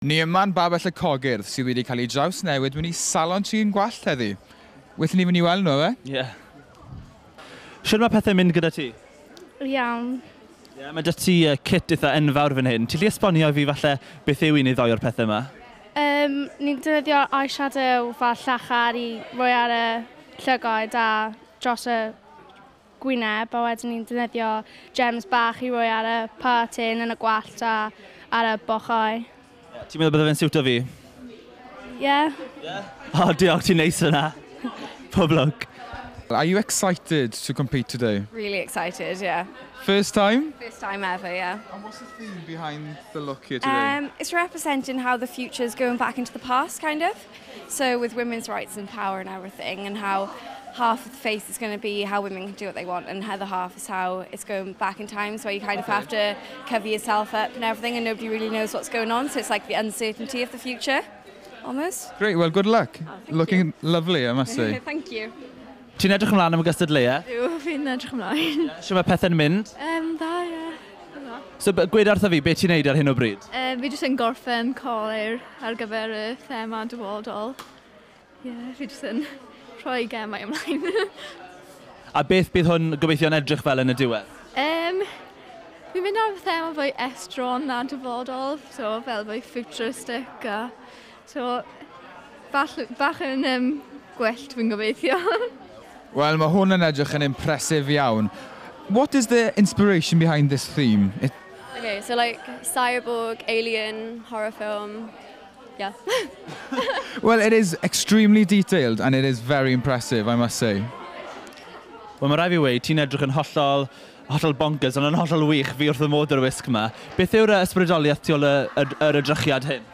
Ni yma'n Babell y Cogyrdd sydd wedi cael ei drawsnewid mewn i salon trin gwallt heddi. Well ni fynd i weld nhw, efe? Ie. Yeah. Shwt mae pethau'n mynd gyda ti? Iawn. Ie, yeah, mae 'da ti kit eitha enfawr fan hyn. Ti'n gallu esbonio i fi falle beth yw un neu ddoi o'r pethau yma? Ni'n defnyddio eyeshadow fel llachar i roi ar y llygaid a dros y gwyneb, a wedyn ni'n defnyddio gems bach i roi ar y parting yn y gwallt a ar y bochau. Ti'n meddwl bydde fe'n siwto fi? Ie. Yeah. Yeah? O, diolch, ti'n neis yna. Pob lwc. Are you excited to compete today? Really excited, yeah. First time? First time ever, yeah. And what's the theme behind the look here today? It's representing how the future is going back into the past, kind of. So with women's rights and power and everything, and how half of the face is going to be how women can do what they want, and the other half is how it's going back in times where you kind of have to cover yourself up and everything, and nobody really knows what's going on. So it's like the uncertainty of the future, almost. Great, well, good luck. Oh, thank Looking you. Lovely, I must say. Thank you. Ti'n edrych ymlaen am y gystadleuaeth? Yw, fi'n edrych ymlaen. Shwt mae pethau'n mynd? Dda, ie. Dda. So, gweud wrtho fi, beth ti'n neud ar hyn o bryd? Fi jyst yn gorffen colur ar gyfer y thema dyfodol. Ie, yeah, fi jyst yn rhoi gemau ymlaen. A beth bydd hwn gobeithio'n edrych fel yn y diwedd? Fi'n mynd ar thema fwy estron na dyfodol, so fel fwy futuristic a so bach yn gwyllt fi'n gobeithio. Wel, mae hwn yn edrych yn impressive iawn. What is the inspiration behind this theme? Okay, so like cyborg, alien, horror film. Yeah. Well, it is extremely detailed and it is very impressive, I must say. Wel, mae rhaid fi weud, ti'n edrych yn hollol, hollol bonkers, ond yn hollol wych, fi wrth y modd o'r wisg yma. Beth yw'r ysbrydoliaeth tu ôl yr edrychiad hyn?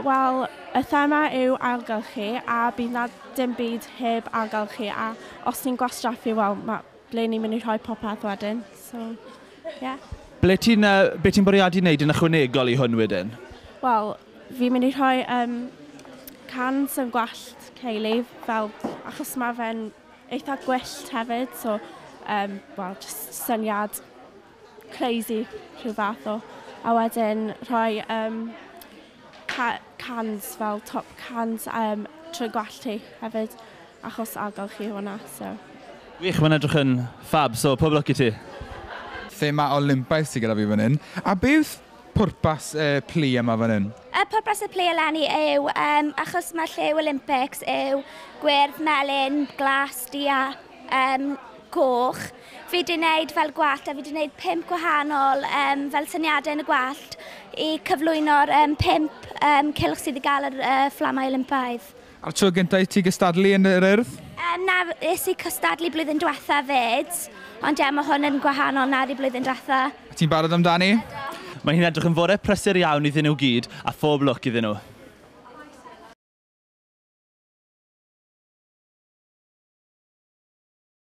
Wel, y thema yw ailgylchu a bydd na dim byd heb ailgylchu a os ni'n gwastraffu, wel, ble ni'n mynd i rhoi popeth wedyn. So, yeah. Be ti'n bwriadu wneud yn ychwanegol i hwn wedyn? Wel, fi'n mynd i rhoi cans yn gwallt Kaylee, fel, achos mae fe'n eitha gwyllt hefyd, so, well, just syniad crazy rhyw fath o. A wedyn rhoi cans fel top cans trwy gwallt hi hefyd, achos ailgylchu hwnna. So. Wych, mae'n edrych yn fab, so pob lwc i ti. Thema Olympaidd sydd gyda fi fan hyn. A beth pwrpas plu yma fan hyn? Y pwrpas y plu eleni yw, achos mae lliw Olympics yw gwyrdd, melyn, glas, du a coch. Fi wedi gwneud fel gwallt a fi wedi gwneud pump gwahanol fel syniadau yn y gwallt i cyflwyno'r pump cylch sydd i gael yr fflamau Olympaidd. A'r tro gyntaf i ti gystadlu yn yr Urdd? Na, es i cystadlu blwyddyn diwetha fyd, ond ie, mae hwn yn gwahanol na'r i blwyddyn diwetha. Ti'n barod amdani? Mae hi'n edrych yn fore prysur iawn iddyn nhw gyd, a phob lwc iddyn nhw.